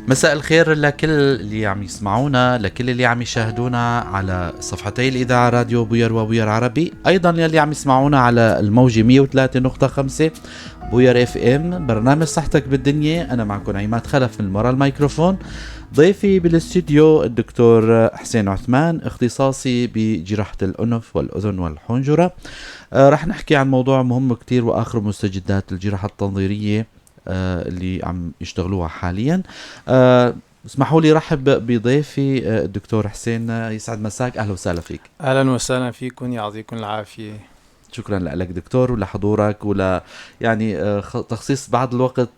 مساء الخير لكل اللي عم يسمعونا، لكل اللي عم يشاهدونا على صفحتي الإذاعة راديو بوير وبوير عربي، أيضا يلي عم يسمعونا على الموجة 103.5 بوير FM، برنامج صحتك بالدنيا. أنا معكم عماد خلف من وراء الميكروفون. ضيفي بالاستوديو الدكتور حسين عثمان، اختصاصي بجراحة الأنف والأذن والحنجرة. رح نحكي عن موضوع مهم كتير وآخر مستجدات الجراحة التنظيرية اللي عم يشتغلوها حاليا. اسمحوا لي رحب بضيفي الدكتور حسين. يسعد مساك، اهلا وسهلا فيك. اهلا وسهلا فيكم، يعطيكم العافيه. شكرا لك دكتور ولحضورك ولا يعني تخصيص بعض الوقت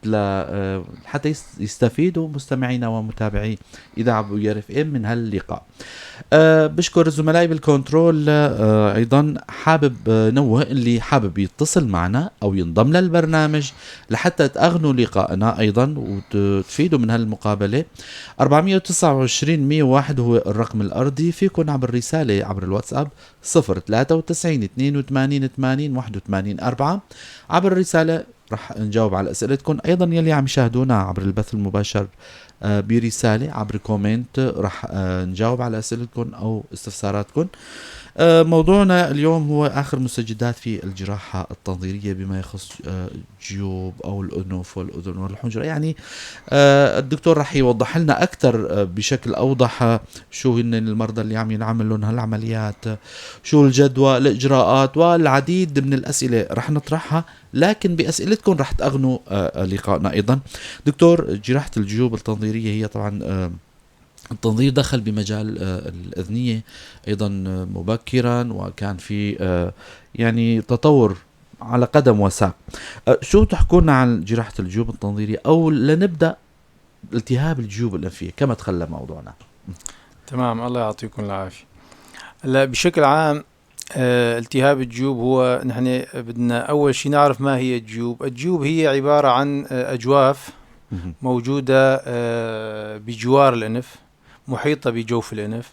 حتى يستفيدوا مستمعينا ومتابعي اذاعة بوير FM من هاللقاء. بشكر زملائي بالكنترول. ايضا حابب نوه اللي حابب يتصل معنا او ينضم للبرنامج لحتى تأغنوا لقائنا ايضا وتفيدوا من هالمقابله، 429 101 هو الرقم الارضي. فيكم عبر رسالة عبر الواتساب 093 82 80 81 4. عبر الرسالة رح نجاوب على اسئلتكم. ايضا يلي عم يشاهدونا عبر البث المباشر برسالة عبر comment رح نجاوب على اسئلتكم او استفساراتكم. موضوعنا اليوم هو اخر مستجدات في الجراحة التنظيريه بما يخص جيوب او الانف والاذن والحنجره. يعني الدكتور رح يوضح لنا اكثر بشكل اوضح شو هن المرضى اللي عم ينعمل لهم هالعمليات، شو الجدوى، الاجراءات، والعديد من الاسئلة رح نطرحها، لكن باسئلتكم رح تأغنوا لقائنا ايضا. دكتور، جراحه الجيوب التنظيريه هي طبعا التنظير دخل بمجال الأذنية أيضا مبكرا، وكان في يعني تطور على قدم وساق. شو تحكونا عن جراحة الجيوب التنظيرية، أو لنبدأ التهاب الجيوب الأنفية كما تخلى موضوعنا؟ تمام، الله يعطيكم العافية. هلا بشكل عام التهاب الجيوب هو، نحن بدنا أول شيء نعرف ما هي الجيوب. الجيوب هي عبارة عن أجواف موجودة بجوار الأنف، محيطة بجوف الأنف.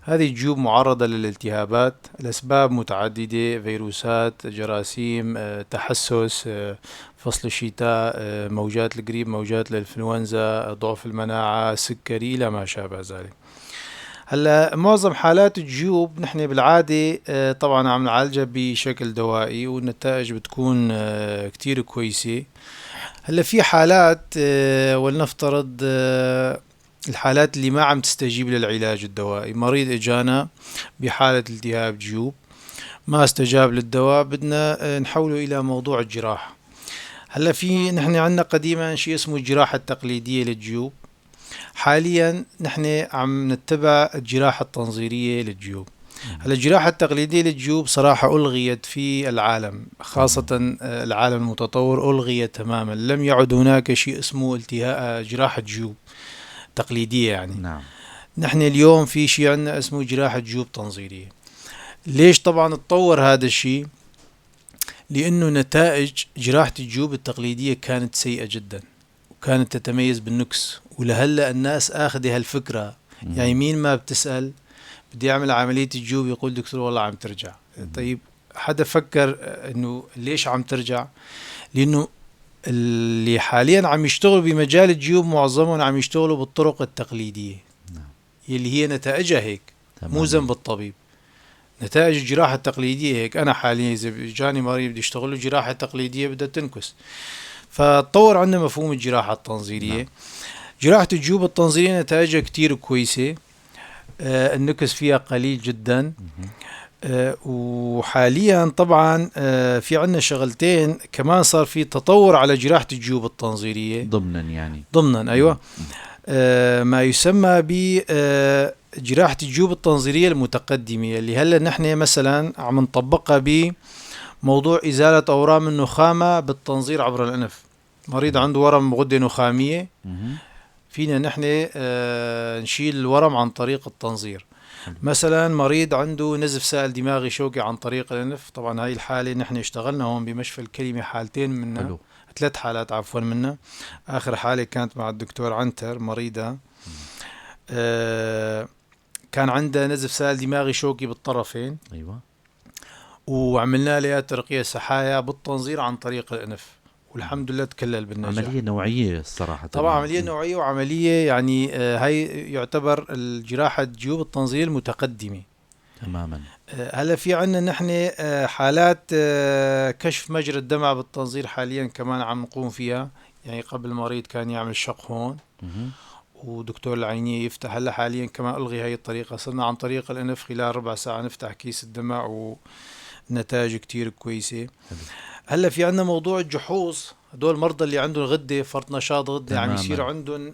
هذه الجيوب معرضة للالتهابات، الأسباب متعددة: فيروسات، جراثيم، تحسس، فصل الشتاء، موجات القريب، موجات الإنفلونزا، ضعف المناعة، سكري، إلى ما شابه ذلك. هلا معظم حالات الجيوب نحن بالعادة طبعا عم نعالجها بشكل دوائي، والنتائج بتكون كتير كويسة. هلا في حالات، ولنفترض الحالات اللي ما عم تستجيب للعلاج الدوائي، مريض اجانا بحالة التهاب جيوب ما استجاب للدواء، بدنا نحوله الى موضوع الجراحة. هلا في نحن عندنا قديما شيء اسمه الجراحة التقليدية للجيوب، حاليا نحن عم نتبع الجراحة التنظيرية للجيوب. هلا الجراحة التقليدية للجيوب صراحة ألغيت في العالم، خاصة العالم المتطور ألغيت تماما، لم يعد هناك شيء اسمه التهاب جراحة جيوب تقليدية يعني. نعم. نحن اليوم في شيء عندنا اسمه جراحة جيوب تنظيرية. ليش طبعا تطور هذا الشيء؟ لأنه نتائج جراحة الجيوب التقليدية كانت سيئة جدا، وكانت تتميز بالنكس، ولهلا الناس آخذة هالفكرة. يعني مين ما بتسأل بدي أعمل عملية الجيوب يقول دكتور والله عم ترجع. طيب حدا فكر إنه ليش عم ترجع؟ لأنه اللي حاليا عم يشتغلوا بمجال الجيوب معظمهم عم يشتغلوا بالطرق التقليدية. نعم. اللي هي نتائجها هيك. تمام. مو ذنب الطبيب، نتائج الجراحة التقليدية هيك. أنا حاليا إذا جاني مريض بدي اشتغل له جراحة تقليدية بدها تنكس. فتطور عندنا مفهوم الجراحة التنظيرية. نعم. جراحة الجيوب التنظيرية نتائجها كتير كويسة، النكس فيها قليل جدا. وحاليا طبعا في عندنا شغلتين كمان صار في تطور على جراحة الجيوب التنظيرية ضمنا، يعني ضمنا أيوة. ما يسمى بجراحة الجيوب التنظيرية المتقدمة، اللي هلا نحن مثلا عم نطبقها بموضوع إزالة أورام النخامة بالتنظير عبر الأنف. مريض عنده ورم غدة نخامية، فينا نحن نشيل الورم عن طريق التنظير. مثلا مريض عنده نزف سائل دماغي شوكي عن طريق الأنف، طبعا هاي الحالة نحن اشتغلنا هون بمشفى الكلمة حالتين منها، ثلاث حالات عفوا منها. آخر حالة كانت مع الدكتور عنتر، مريضة كان عندها نزف سائل دماغي شوكي بالطرفين. أيوة. وعملنا لها ترقية سحايا بالتنظير عن طريق الأنف، والحمد لله تكلل بالنجاح. عملية نوعية الصراحة. طبعا عملية نوعية، وعملية يعني هي يعتبر الجراحة الجيوب التنظيرية المتقدمة. تماما. هلا في عندنا نحن حالات كشف مجرى الدمع بالتنظير حاليا كمان عم نقوم فيها. يعني قبل المريض كان يعمل شق هون ودكتور العينية يفتح، هلا حاليا كمان ألغي هاي الطريقة، صرنا عن طريق الأنف خلال ربع ساعة نفتح كيس الدمع ونتائج كتير كويسة. هلا في عندنا موضوع الجحوظ، هدول المرضى اللي عندهم غدة فرط نشاط غدة عم يصير عندهم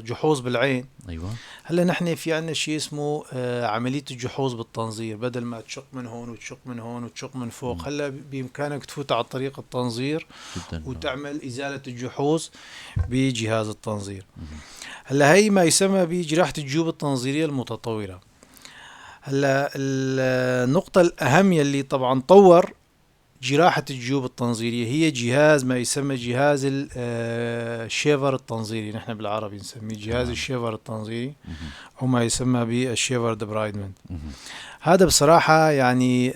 جحوظ بالعين. ايوه. هلا نحن في عندنا شيء اسمه عملية الجحوظ بالتنظير، بدل ما تشق من هون وتشق من هون وتشق من فوق، هلا بامكانك تفوت على طريق التنظير جداً وتعمل ازالة الجحوظ بجهاز التنظير. هلا هي ما يسمى بجراحة الجيوب التنظيرية المتطورة. هلا النقطة الأهم يلي طبعا طور جراحة الجيوب التنظيرية هي جهاز ما يسمى جهاز الشيفر التنظيري، نحن بالعربي نسميه جهاز الشيفر التنظيري أو ما يسمى بال shaver debridement. هذا بصراحة يعني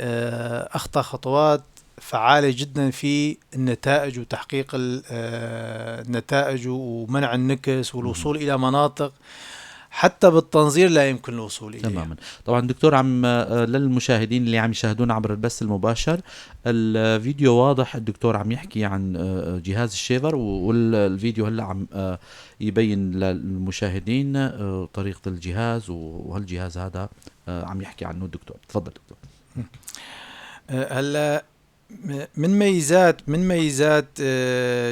أخطى خطوات فعالة جدا في النتائج وتحقيق النتائج ومنع النكس والوصول إلى مناطق حتى بالتنظير لا يمكن الوصول إليها. تماما. طبعا دكتور، عم للمشاهدين اللي عم يشاهدونا عبر البث المباشر، الفيديو واضح، الدكتور عم يحكي عن جهاز الشيفر، والفيديو هلا عم يبين للمشاهدين طريقة الجهاز، وهالجهاز هذا عم يحكي عنه الدكتور. تفضل دكتور. هلا من ميزات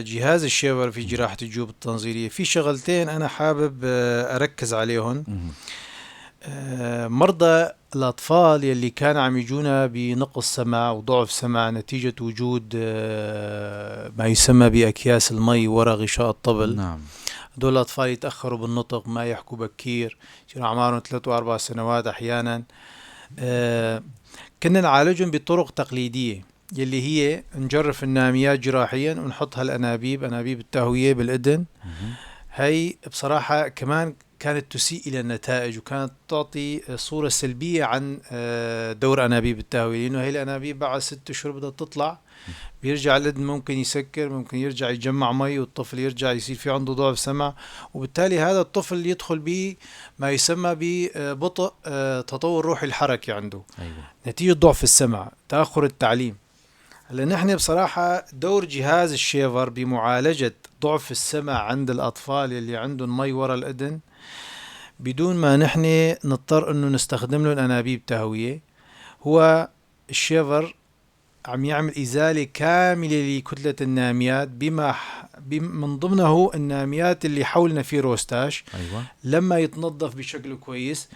جهاز الشيفر في جراحة الجيوب التنظيرية في شغلتين أنا حابب أركز عليهم. مرضى الأطفال يلي كان عم يجونا بنقص سمع وضعف سمع نتيجة وجود ما يسمى بأكياس المي وراء غشاء الطبل. نعم. هدول الأطفال يتأخروا بالنطق، ما يحكوا بكير، يصيروا أعمارهم 3 و4 سنوات أحيانا. كنا نعالجهم بطرق تقليدية يلي هي نجرف الناميات جراحيا ونحط هالأنابيب، أنابيب التهوية بالإذن. هي بصراحة كمان كانت تسيء إلى النتائج وكانت تعطي صورة سلبية عن دور أنابيب التهوية، لأنه هي الأنابيب بعد 6 أشهر بدها تطلع، بيرجع الإذن ممكن يسكر، ممكن يرجع يجمع مي، والطفل يرجع يصير في عنده ضعف سمع، وبالتالي هذا الطفل يدخل به ما يسمى ببطء تطور روحي الحركي عنده. أيوة. نتيجة ضعف السمع، تأخر التعليم. هلا نحن بصراحة دور جهاز الشيفر بمعالجة ضعف السمع عند الأطفال اللي عندهم مي ورا الأذن بدون ما نحن نضطر إنه نستخدم لهم أنابيب تهوية، هو الشيفر عم يعمل إزالة كاملة لكتلة الناميات بما من ضمنه الناميات اللي حول نفير أوستاش. أيوة. لما يتنظف بشكل كويس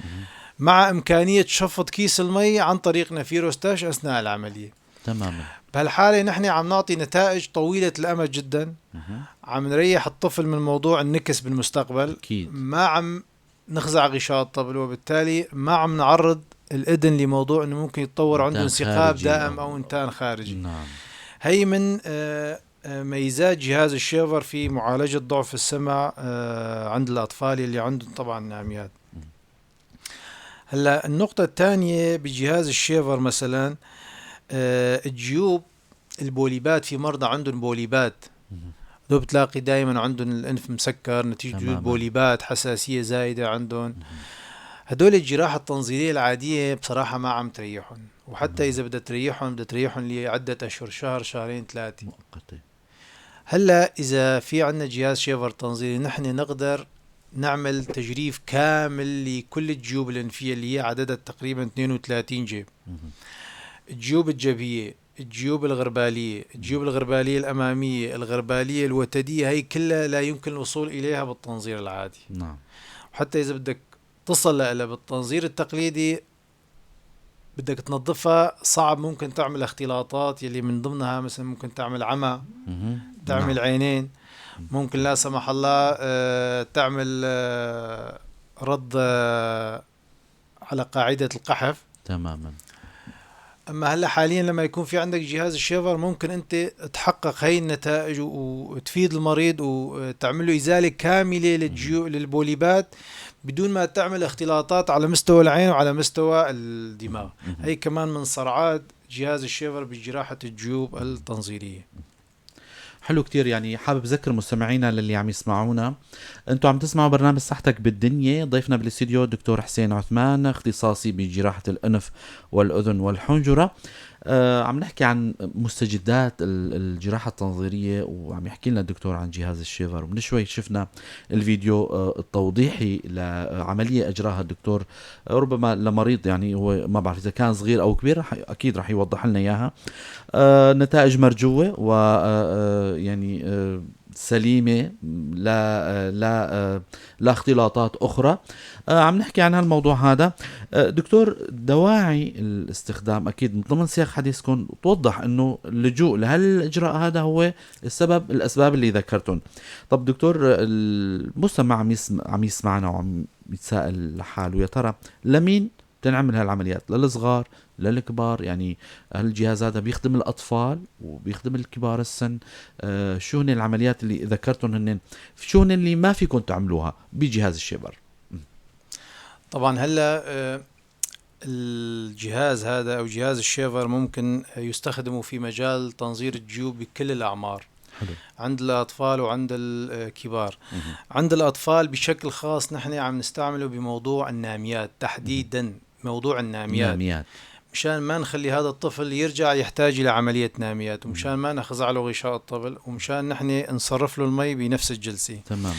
مع إمكانية شفط كيس المي عن طريق نفير أوستاش أثناء العملية. تماما. بهالحالة نحن عم نعطي نتائج طويلة الأمد جدا، عم نريح الطفل من موضوع النكس بالمستقبل. أكيد. ما عم نخزع غشاء الطبل، وبالتالي ما عم نعرض الإذن لموضوع إنه ممكن يتطور عنده انثقاب دائم أو انتان خارجي. نعم. هي من ميزات جهاز الشيفر في معالجة ضعف السمع عند الأطفال اللي عندهم طبعا ناميات. هلا النقطة الثانية بجهاز الشيفر مثلا الجيوب، البوليبات، في مرضى عندهم بوليبات، دول بتلاقي دائما عندهم الأنف مسكر نتيجة وجود بوليبات، حساسية زايدة عندهم. هدول الجراحة التنظيرية العادية بصراحة ما عم تريحهم، وحتى إذا بدها تريحهم بدها تريحهم لعدة أشهر، شهر شهرين 3 مؤقتة. هلا إذا في عندنا جهاز شيفر تنظيري نحن نقدر نعمل تجريف كامل لكل الجيوب الأنفية اللي هي عددها تقريبا 32 جيب. الجيوب الجبهية، الجيوب الغربالية، الجيوب الغربالية الأمامية، الغربالية الوتدية، هي كلها لا يمكن الوصول إليها بالتنظير العادي. نعم. وحتى إذا بدك تصل لها بالتنظير التقليدي بدك تنظفها صعب، ممكن تعمل اختلاطات يلي من ضمنها مثلا ممكن تعمل عمى، تعمل نعم. عينين، ممكن لا سمح الله تعمل رد على قاعدة القحف. تماما. أما هلا حاليا لما يكون في عندك جهاز الشيفر ممكن أنت تحقق هاي النتائج وتفيد المريض وتعمل له إزالة كاملة للبوليبات بدون ما تعمل اختلاطات على مستوى العين وعلى مستوى الدماغ. هي كمان من صرعات جهاز الشيفر بجراحة الجيوب التنظيرية. حلو كتير. يعني حابب ذكر مستمعينا للي عم يسمعونا، انتم عم تسمعوا برنامج صحتك بالدنيا، ضيفنا بالاستديو الدكتور حسين عثمان، اختصاصي بجراحة الأنف والأذن والحنجرة. عم نحكي عن مستجدات الجراحة التنظيرية، وعم يحكي لنا الدكتور عن جهاز الشيفر، ومن شوي شفنا الفيديو التوضيحي لعملية أجراها الدكتور، ربما لمريض يعني هو ما بعرف إذا كان صغير أو كبير، أكيد رح يوضح لنا إياها. نتائج مرجوة و يعني سليمة، لا لا لا اختلاطات أخرى. عم نحكي عن هالموضوع هذا. دكتور، دواعي الاستخدام أكيد من ضمن سياق حديثكم توضح أنه اللجوء لهالإجراء هذا هو السبب، الأسباب اللي ذكرتهم. طب دكتور، المستمع عم يسمعنا وعم يتساءل لحاله، يا ترى لمين تنعمل هالعمليات؟ للصغار، للكبار؟ يعني هالجهاز هذا بيخدم الأطفال وبيخدم الكبار السن؟ شو هن العمليات اللي ذكرتهم هن، شو هن اللي ما فيكم تعملوها بجهاز الشيبر؟ طبعا هلا الجهاز هذا أو جهاز الشيفر ممكن يستخدمه في مجال تنظير الجيوب بكل الأعمار. حلو. عند الأطفال وعند الكبار. عند الأطفال بشكل خاص نحن عم نستعمله بموضوع الناميات تحديدا، موضوع الناميات مشان ما نخلي هذا الطفل يرجع يحتاج إلى عملية ناميات، ومشان ما نخزع له غشاء الطبل، ومشان نحن نصرف له المي بنفس الجلسة. تماما.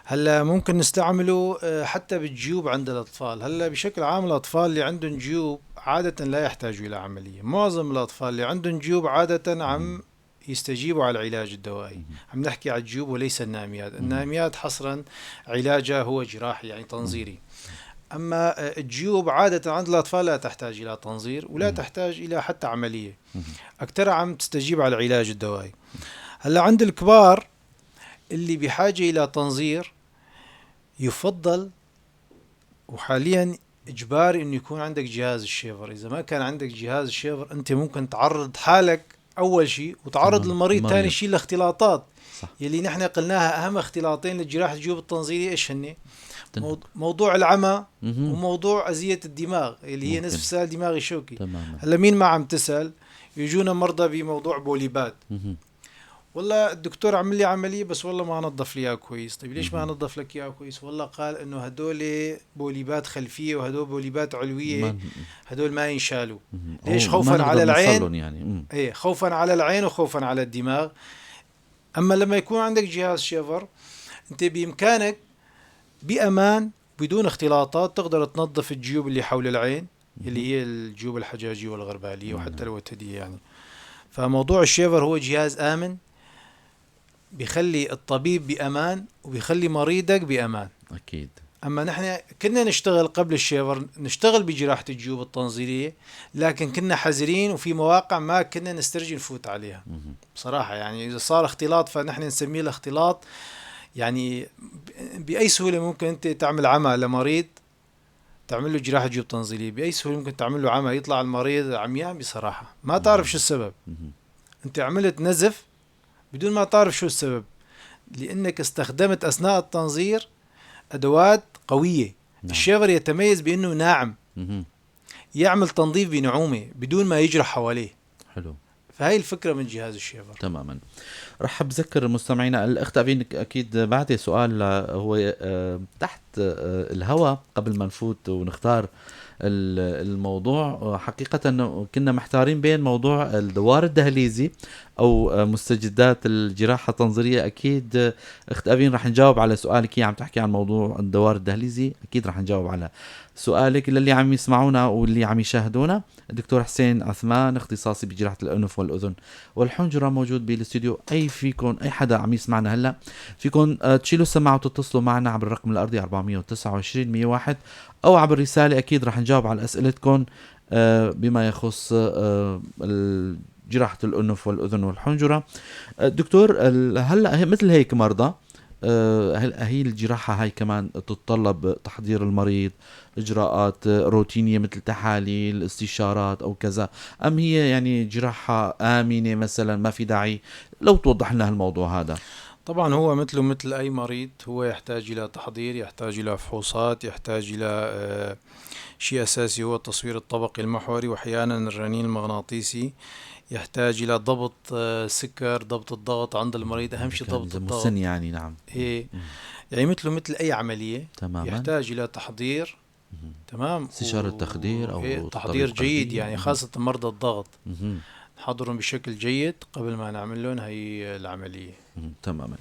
هلا ممكن نستعمله حتى بالجيوب عند الأطفال. هلا بشكل عام الأطفال اللي عندهم جيوب عادة لا يحتاجوا إلى عملية. معظم الأطفال اللي عندهم جيوب عادة عم يستجيبوا على العلاج الدوائي. عم نحكي على الجيوب وليس الناميات. الناميات حصرا علاجها هو جراحي يعني تنظيري. أما الجيوب عادة عند الأطفال لا تحتاج إلى تنظير ولا تحتاج إلى حتى عملية، أكثر عم تستجيب على العلاج الدوائي. هلا عند الكبار اللي بحاجة إلى تنظير يفضل، وحاليا إجباري إنه يكون عندك جهاز الشيفر. إذا ما كان عندك جهاز الشيفر أنت ممكن تعرض حالك أول شيء وتعرض المريض ثاني شيء لاختلاطات. صح. يلي نحن قلناها أهم اختلاطين للجراحة الجيوب التنظيرية إيش هن؟ موضوع العمى وموضوع أذية الدماغ اللي هي نزف سائل دماغي شوكي. هلا مين ما عم تسأل يجونا مرضى بموضوع بوليبات. والله الدكتور عمل لي عملية بس والله ما نظف لي إياه كويس. طيب ليش ما نظف لك إياه كويس؟ والله قال إنه هدول بوليبات خلفية وهدول بوليبات علوية، هدول ما ينشالوا. ليش؟ خوفا على العين يعني. إيه، خوفا على العين وخوفا على الدماغ. أما لما يكون عندك جهاز شيفر أنت بإمكانك بأمان بدون اختلاطات تقدر تنظف الجيوب اللي حول العين اللي هي الجيوب الحجاجية والغربالية وحتى الوتدية يعني. فموضوع الشيفر هو جهاز آمن بيخلي الطبيب بأمان وبيخلي مريضك بأمان. أكيد. أما نحن كنا نشتغل قبل الشيفر، نشتغل بجراحة الجيوب التنظيرية، لكن كنا حذرين وفي مواقع ما كنا نسترجي نفوت عليها بصراحة. يعني إذا صار اختلاط فنحن نسميه الاختلاط، يعني بأي سهولة ممكن أنت تعمل عمى لمريض تعمل له جراحة جيوب تنظيرية، بأي سهولة ممكن تعمل له عمى يطلع المريض عميان بصراحة، ما تعرف شو السبب. أنت عملت نزف بدون ما تعرف شو السبب، لأنك استخدمت أثناء التنظير أدوات قوية. نعم. الشيفر يتميز بأنه ناعم، يعمل تنظيف بنعومة بدون ما يجرح حواليه. حلو. فهي الفكرة من جهاز الشيفر. تماما. رح بذكر مستمعينا الأخت أبين أكيد بعد سؤال هو تحت الهواء قبل ما نفوت ونختار الموضوع. حقيقة كنا محتارين بين موضوع الدوار الدهليزي أو مستجدات الجراحة التنظيرية. أكيد أخت أبين رح نجاوب على سؤالك، هي عم تحكي عن موضوع الدوار الدهليزي، أكيد رح نجاوب على سؤالك للي عم يسمعونا واللي عم يشاهدونا. الدكتور حسين عثمان اختصاصي بجراحة الأنف والأذن والحنجرة موجود بالاستوديو. أي فيكم أي حدا عم يسمعنا هلا فيكم تشيلوا السماعة وتتصلوا معنا عبر الرقم الأرضي 429 101 أو عبر رسالة، أكيد رح نجاوب على أسئلتكم بما يخص جراحة الأنف والأذن والحنجرة. دكتور، هلا مثل هيك مرضى، هل هي الجراحة هاي كمان تتطلب تحضير المريض، إجراءات روتينية مثل تحاليل، استشارات أو كذا، أم هي يعني جراحة آمنة مثلا ما في داعي؟ لو توضح لنا هالموضوع هذا. طبعا هو مثله مثل أي مريض، هو يحتاج إلى تحضير، يحتاج إلى فحوصات، يحتاج إلى شيء أساسي هو التصوير الطبقي المحوري وأحيانا الرنين المغناطيسي. يحتاج إلى ضبط السكر، ضبط الضغط عند المريض، أهم شيء ضبط الضغط. مسن يعني. نعم. إيه، يعني مثله مثل أي عملية. تماما. يحتاج إلى تحضير. تمام. استشارة تخدير أو إيه، تحضير جيد يعني، خاصة مرضى الضغط نحضرهم بشكل جيد قبل ما نعمل لهم هي العملية. تماما.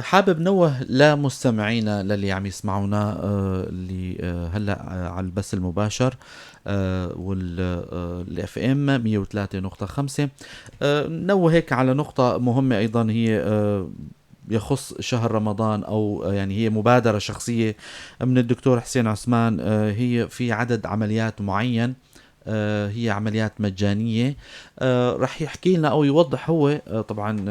حابب نوه لمستمعينا للي عم يسمعونا اللي هلا على البث المباشر وال FM 103.5، نوه هيك على نقطة مهمة أيضا هي يخص شهر رمضان، أو يعني هي مبادرة شخصية من الدكتور حسين عثمان، هي في عدد عمليات معين، هي عمليات مجانية، رح يحكي لنا أو يوضح هو، طبعا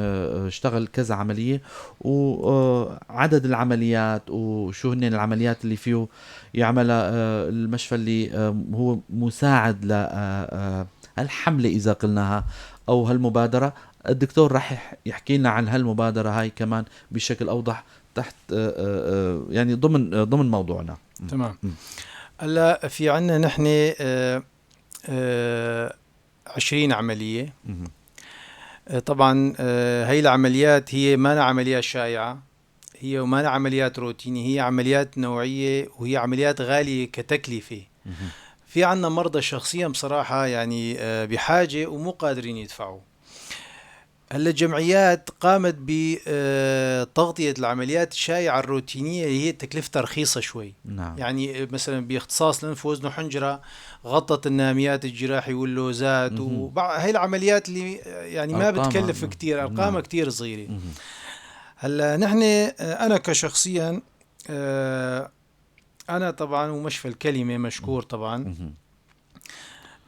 اشتغل كذا عملية وعدد العمليات وشو هن العمليات اللي فيه يعملها المشفى اللي هو مساعد لهالحملة إذا قلناها أو هالمبادرة. الدكتور رح يحكي لنا عن هالمبادرة هاي كمان بشكل أوضح تحت يعني ضمن موضوعنا. تمام. هلا في عنا نحن 20 عملية. طبعا هي العمليات هي ما عمليات شائعة، هي وما عمليات روتينية، هي عمليات نوعية وهي عمليات غالية كتكلفة. في عنا مرضى شخصيا بصراحة يعني بحاجة ومو قادرين يدفعوا. هلا الجمعيات قامت بتغطية العمليات الشائعة الروتينية اللي هي تكلفتها رخيصة شوي. نعم. يعني مثلا باختصاص الأنف وأذن وحنجرة غطت الناميات الجراحي واللوزات وهي العمليات اللي يعني ما بتكلف كتير، أرقامها نعم. كتير صغيرة. هلا نحن أنا كشخصيا أنا طبعا ومشفى الكلمة مشكور طبعا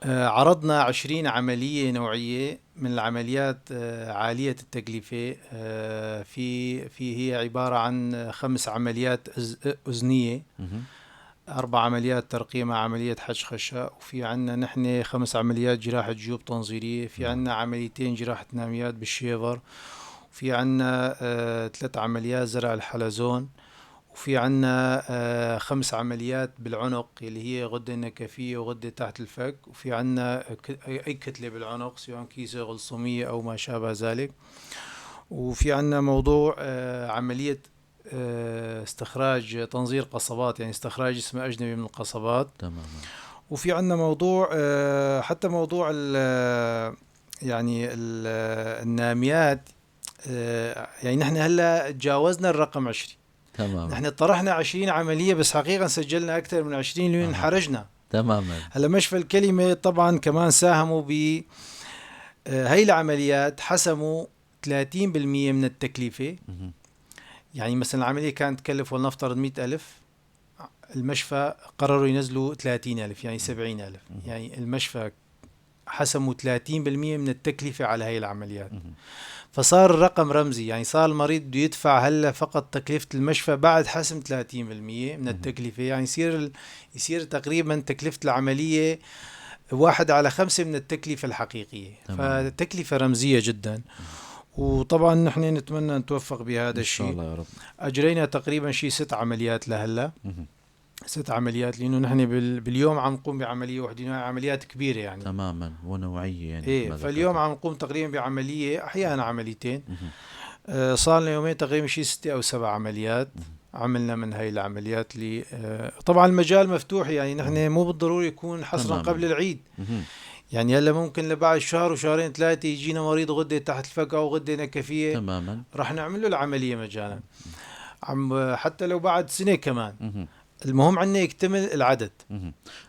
عرضنا 20 عملية نوعية من العمليات عالية التكلفة. في هي عبارة عن 5 عمليات أذنية، 4 عمليات ترقية مع عملية حشخشة، وفي عنا نحن 5 عمليات جراحة جيوب تنظيرية، في عنا عمليتين جراحة ناميات بالشيفر، وفي عنا 3 عمليات زرع الحلزون، وفي عنا 5 عمليات بالعنق اللي هي غدة نكفية وغدة تحت الفك، وفي عنا أي كتلة بالعنق سواء كيسة غلصومية أو ما شابه ذلك، وفي عنا موضوع عملية استخراج تنظير قصبات، يعني استخراج جسم أجنبي من القصبات. تمام. وفي عنا موضوع حتى موضوع يعني الناميات، يعني نحن هلا تجاوزنا الرقم 20. تمام. نحن طرحنا 20 عملية بس حقيقة سجلنا أكثر من 20 لأن انحرجنا. تماما. هلا مشفى الكلمة طبعا كمان ساهموا ب هاي العمليات، حسموا 30% من التكلفة. يعني مثلا العملية كانت تكلف ولنفترض 100,000، المشفى قرروا ينزلوا 30,000 يعني 70,000. يعني المشفى حسموا 30% من التكلفة على هاي العمليات. فصار الرقم رمزي، يعني صار المريض بده يدفع هلا فقط تكلفة المشفى بعد حسم 30% من التكلفة، يعني يصير تقريبا تكلفة العملية 1/5 من التكلفة الحقيقية. فتكلفة رمزية جدا. وطبعا نحن نتمنى نتوفق بهذا الشيء إن شاء الله يا رب. أجرينا تقريبا شيء 6 عمليات لهلا، 6 عمليات، لأنه نحن باليوم عم نقوم بعملية واحدة، عمليات كبيرة يعني. تماما ونوعية يعني. إيه، فاليوم عم نقوم تقريبا بعملية، أحيانا عمليتين. صار لنا يومين تقريبا شيء 6 أو 7 عمليات عملنا من هاي العمليات اللي طبعا المجال مفتوح، يعني نحن مو بالضروري يكون حصرا قبل العيد. يعني هلا ممكن لبعد شهر وشهرين 3 يجينا مريض غدة تحت الفك أو غدة نكفية. تماما. رح نعمل له العملية مجانا، عم حتى لو بعد سنة كمان. المهم عندنا يكتمل العدد.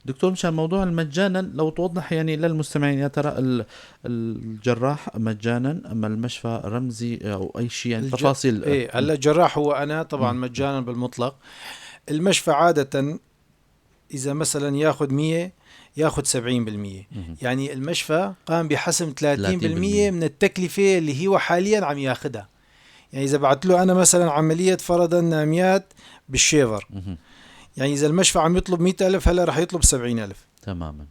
دكتور، مشان موضوع المجانا لو توضح يعني للمستمعين، يا ترى الجراح مجانا أما المشفى رمزي أو أي شيء، يعني تفاصيل. إيه، هلا الجراح هو أنا طبعا مجانا بالمطلق. المشفى عادة إذا مثلا ياخذ 100 ياخذ 70%. يعني المشفى قام بحسم 30% من التكلفة اللي هو حاليا عم ياخذها. يعني إذا بعت له أنا مثلا عملية فرضا ناميات بالشيفر، يعني إذا المشفى عم يطلب 100,000 هلا رح يطلب 70,000. تماما.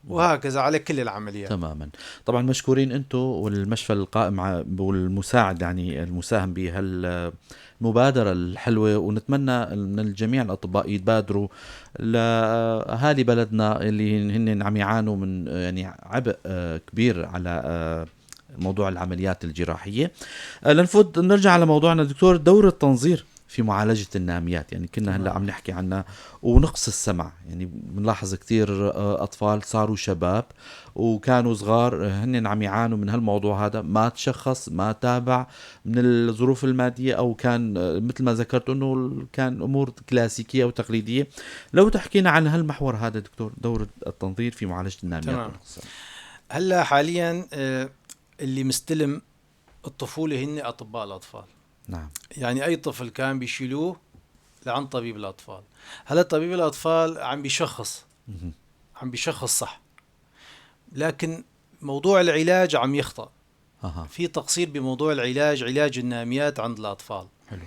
وهكذا على كل العمليات. تماما. طبعا مشكورين انتم والمشفى القائم والمساعد يعني المساهم بهالمبادرة الحلوة، ونتمنى من الجميع الأطباء يتبادروا لأهالي بلدنا اللي هن عم يعانوا من يعني عبء كبير على موضوع العمليات الجراحية. لنفوت نرجع على موضوعنا دكتور، دور التنظير في معالجة الناميات، يعني كنا هلا عم نحكي عنها، ونقص السمع، يعني بنلاحظ كثير أطفال صاروا شباب وكانوا صغار هن عم يعانوا من هالموضوع هذا، ما تشخص، ما تابع من الظروف المادية، أو كان مثل ما ذكرت أنه كان أمور كلاسيكية وتقليدية. لو تحكينا عن هالمحور هذا دكتور، دور التنظير في معالجة الناميات. تمام. هلا حاليا اللي مستلم الطفولة هن أطباء الأطفال. نعم. يعني أي طفل كان بيشيلوه لعند طبيب الأطفال. هلا طبيب الأطفال عم بيشخص، عم بيشخص صح، لكن موضوع العلاج عم يخطأ. في تقصير بموضوع العلاج، علاج الناميات عند الأطفال. حلو.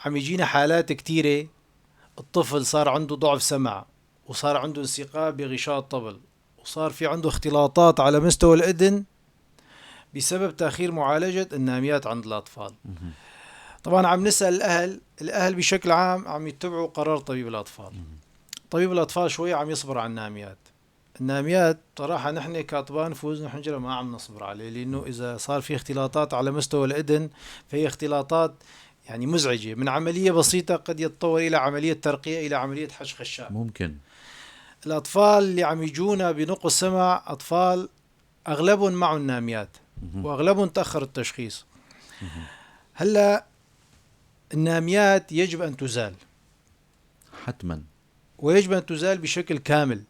عم يجينا حالات كتيرة الطفل صار عنده ضعف سمع، وصار عنده انسقاب بغشاء الطبل، وصار في عنده اختلاطات على مستوى الأذن بسبب تأخير معالجة الناميات عند الأطفال. طبعا عم نسأل الأهل، الأهل بشكل عام عم يتبعوا قرار طبيب الأطفال. طبيب الأطفال شوي عم يصبر على الناميات. الناميات صراحة نحن كأطباء نفوذ نحن ما عم نصبر عليه، لأنه إذا صار في اختلاطات على مستوى الأذن فهي اختلاطات يعني مزعجة، من عملية بسيطة قد يتطور إلى عملية ترقية، إلى عملية حش خشاء. ممكن. الأطفال اللي عم يجونا بنقص سمع أطفال أغلبهم معهم ناميات، وأغلبهم تأخر التشخيص. هلا الناميات يجب أن تزال حتما، ويجب أن تزال بشكل كامل،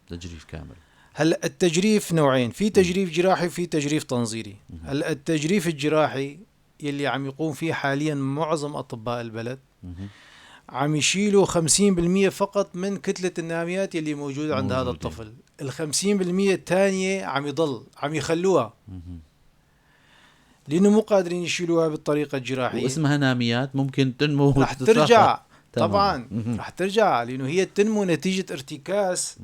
تجريف كامل. هلا التجريف نوعين، في تجريف جراحي وفي تجريف تنظيري. هلا التجريف الجراحي يلي عم يقوم فيه حاليا معظم أطباء البلد، عم يشيلوا 50% فقط من كتلة الناميات يلي موجودة عند هذا الطفل. 50% الثانية عم يضل عم يخلوها، لأنه مو قادرين يشيلوها بالطريقة الجراحية. واسمها ناميات ممكن تنمو، رح ترجع. طبعا رح ترجع، لأنه هي تنمو نتيجة ارتكاس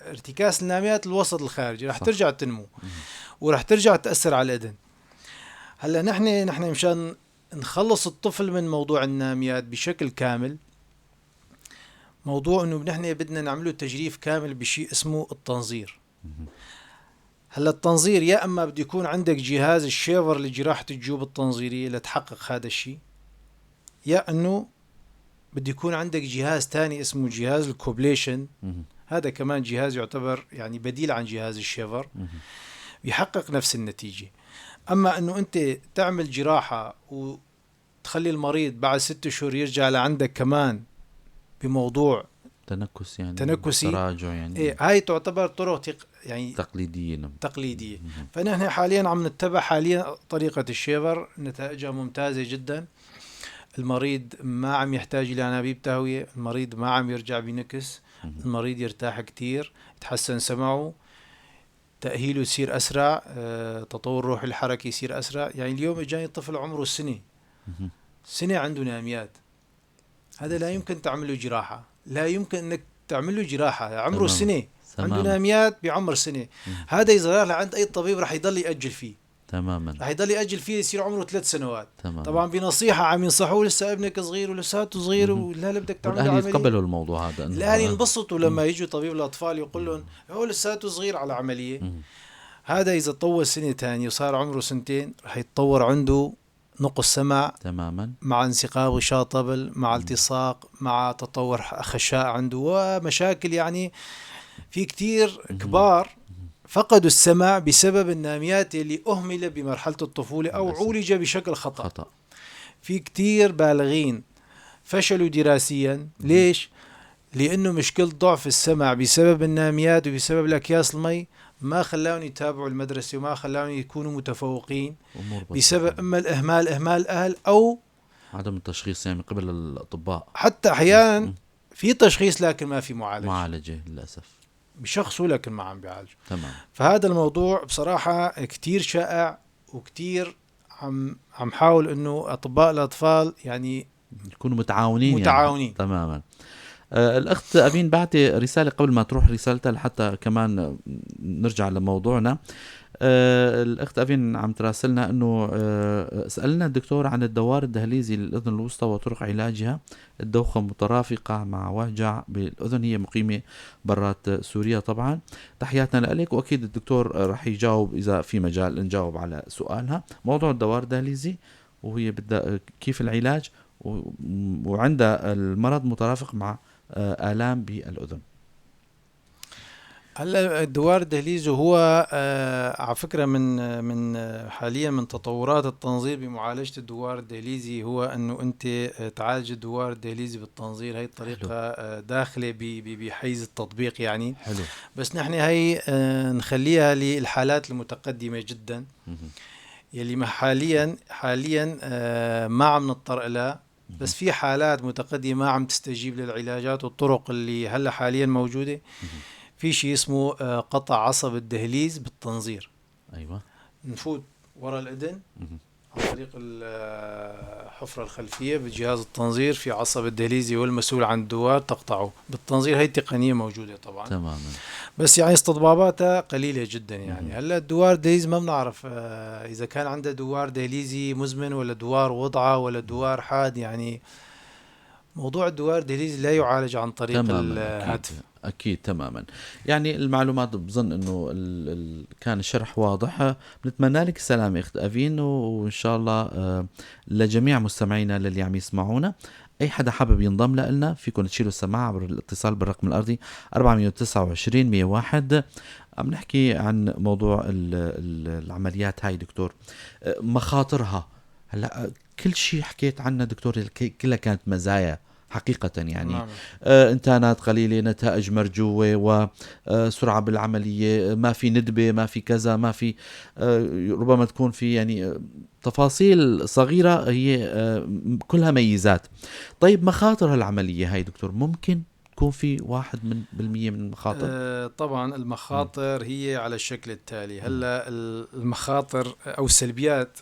ارتكاس الناميات الوسط الخارجي، رح ترجع تنمو ورح ترجع تأثر على الأذن. هلا نحن مشان نخلص الطفل من موضوع الناميات بشكل كامل، موضوع انه نحن بدنا نعمله تجريف كامل بشيء اسمه التنظير. هلا التنظير يا اما بده يكون عندك جهاز الشيفر لجراحة الجيوب التنظيرية لتحقق هذا الشيء، يا انه بده يكون عندك جهاز ثاني اسمه جهاز ال coblation. هذا كمان جهاز يعتبر يعني بديل عن جهاز الشيفر، بيحقق نفس النتيجة. اما انه انت تعمل جراحة وتخلي المريض بعد 6 شهور يرجع لعندك كمان بموضوع تنكس، يعني تنكسي تراجع، يعني إيه، هاي تعتبر طرق يعني تقليدية. فنحن حاليا عم نتبع حاليا طريقة الشيفر، نتائجها ممتازة جدا. المريض ما عم يحتاج إلى أنابيب تهوية، المريض ما عم يرجع بنكس، المريض يرتاح كتير، يتحسن سمعه، تأهيله يصير أسرع، تطور روحي الحركي يصير أسرع. يعني اليوم اجاني طفل عمره سنة عنده ناميات، هذا لا يمكن تعمله جراحة، لا يمكن أنك تعمله جراحة، عمره سنة عنده ناميات بعمر سنة. هذا إذا راح لعند أي طبيب رح يضل يأجل فيه. تماما، رح يضل يأجل فيه يصير عمره 3 سنوات. تماما. طبعا بنصيحة عم ينصحوه لسه ابنك صغير ولساته صغير ولا بدك تعمل عملية. الأهل يتقبلوا الموضوع هذا، الأهل ينبسطوا لما يجوا طبيب الأطفال يقول لهم هو لساته صغير على عملية. هذا إذا طول سنة ثانية وصار عمره 2 سنين رح يتطور عنده نقص سمع. تماما، مع انسقاب غشاء طبل، مع التصاق، مع تطور خشاء عنده ومشاكل. يعني في كتير كبار فقدوا السمع بسبب الناميات اللي أهمل بمرحلة الطفولة أو عولج بشكل خطأ. في كتير بالغين فشلوا دراسيا. ليش؟ لأنه مشكلة ضعف السمع بسبب الناميات وبسبب الأكياس المي ما خلاهم يتابعوا المدرسة وما خلاهم يكونوا متفوقين، بسبب إما الإهمال، إهمال الأهل، أو عدم التشخيص يعني من قبل الأطباء. حتى أحيانا في تشخيص لكن ما في معالجة للأسف، بشخصه لكن ما عم بيعالجه. تمام. فهذا الموضوع بصراحة كتير شائع، وكتير عم حاول إنه أطباء الأطفال يعني يكونوا متعاونين. يعني. تماما. الأخت أبين بعتي رسالة قبل ما تروح رسالتها لحتى كمان نرجع لموضوعنا. الأخت أفين عم تراسلنا أنه سألنا الدكتور عن الدوار الدهليزي للأذن الوسطى وطرق علاجها، الدوخة مترافقة مع وجع بالأذن، هي مقيمة برات سوريا. طبعا تحياتنا لك، وأكيد الدكتور رح يجاوب إذا في مجال نجاوب على سؤالها. موضوع الدوار الدهليزي وهي بدها كيف العلاج، وعندها المرض مترافق مع آلام بالأذن. هلا الدوار الدهليزي هو على فكرة من حاليا من تطورات التنظير بمعالجة الدوار الدهليزي هو انه انت تعالج الدوار الدهليزي بالتنظير. هي الطريقة داخلة بحيز التطبيق يعني. حلو. بس نحن هي نخليها للحالات المتقدمة جدا يلي حاليا ما عم نضطر لها، بس في حالات متقدمة ما عم تستجيب للعلاجات والطرق اللي هلا حاليا موجودة. في شيء اسمه قطع عصب الدهليز بالتنظير. ايوه، نفوت ورا الاذن عن طريق الحفرة الخلفية بجهاز التنظير، في عصب الدهليزي والمسؤول عن الدوار تقطعه بالتنظير. هي التقنية موجودة طبعا. تماما. بس يعني استطباباتها قليله جدا يعني. هلا الدوار الدهليزي ما بنعرف اذا كان عنده دوار دهليزي مزمن ولا دوار وضعه ولا دوار حاد. يعني موضوع الدوار الدهليزي لا يعالج عن طريق الهاتف. أكيد تماما. يعني المعلومات بظن أنه كان الشرح واضح. بنتمنى لك السلامة أخت أفين، وإن شاء الله لجميع مستمعينا للي عم يسمعونا. أي حدا حابب ينضم لنا فيكم تشيلوا السماعة عبر الاتصال بالرقم الأرضي 429 101. عم نحكي عن موضوع العمليات هاي دكتور، مخاطرها. هلا كل شيء حكيت عنه دكتور كلها كانت مزايا حقيقة يعني. نعم. انتانات قليلة، نتائج مرجوة، وسرعة بالعملية، ما في ندبة، ما في كذا، ما في ربما تكون في يعني تفاصيل صغيرة هي كلها ميزات. طيب مخاطر هالعملية هاي دكتور، ممكن تكون في 1% من المخاطر؟ طبعا المخاطر هي على الشكل التالي. هلا المخاطر أو السلبيات،